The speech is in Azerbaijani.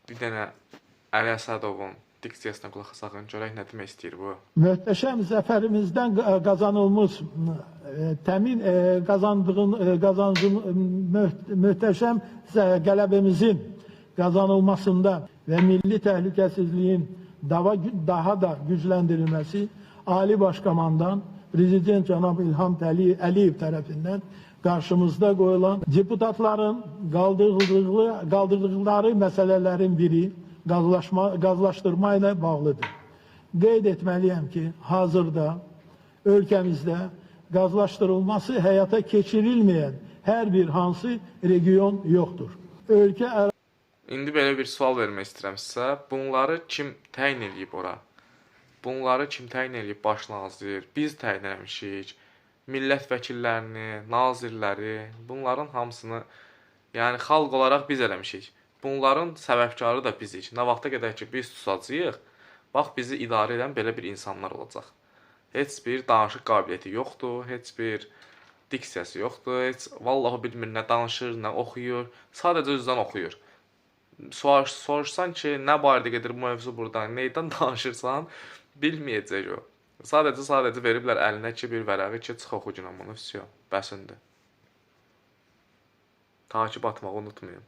Bir dənə Əli Əsədovun diksiyasına qulaq asaq, görək nə demək istəyir bu. Möhtəşəm zəfərimizdən qazanılmış təmin qazandığın qazancın möhtəşəm qələbəmizin qazanılmasında və milli təhlükəsizliyin daha da gücləndirilməsi Ali Baş Komandan Prezident cənab İlham Əliyev tərəfindən qarşımızda qoyulan deputatların qaldırdıqları məsələlərin biri qazlaşdırma ilə bağlıdır. Qeyd etməliyəm ki, hazırda ölkəmizdə qazlaşdırılması həyata keçirilməyən hər bir hansı region yoxdur. Ölkə İndi belə bir sual vermək istəyirəm sizə. Bunları kim təyin eləyib ora? Bunları kim təyin eləyib baş nazir? Biz təyin eləmişik. Millət vəkillərini, nazirləri, bunların hamısını, yəni xalq olaraq biz eləmişik. Bunların səbəbkarı da bizik. Nə vaxta qədər ki biz susacağıq, bax bizi idarə edən belə bir insanlar olacaq. Heç bir danışıq qabiliyyəti yoxdur, heç bir diksiyası yoxdur, heç vallahi bilmir nə danışır, nə oxuyur. Sadəcə üzdən oxuyur. Soruşsan ki, nə barədə gedir bu mövzu burdan, neydən danışırsan, bilməyəcək o. Sadəcə veriblər əlinə ki, bir vərəqi ki, çıx oxu günə bunu, vəsio, bəsindir. Takip atmağı unutmayın.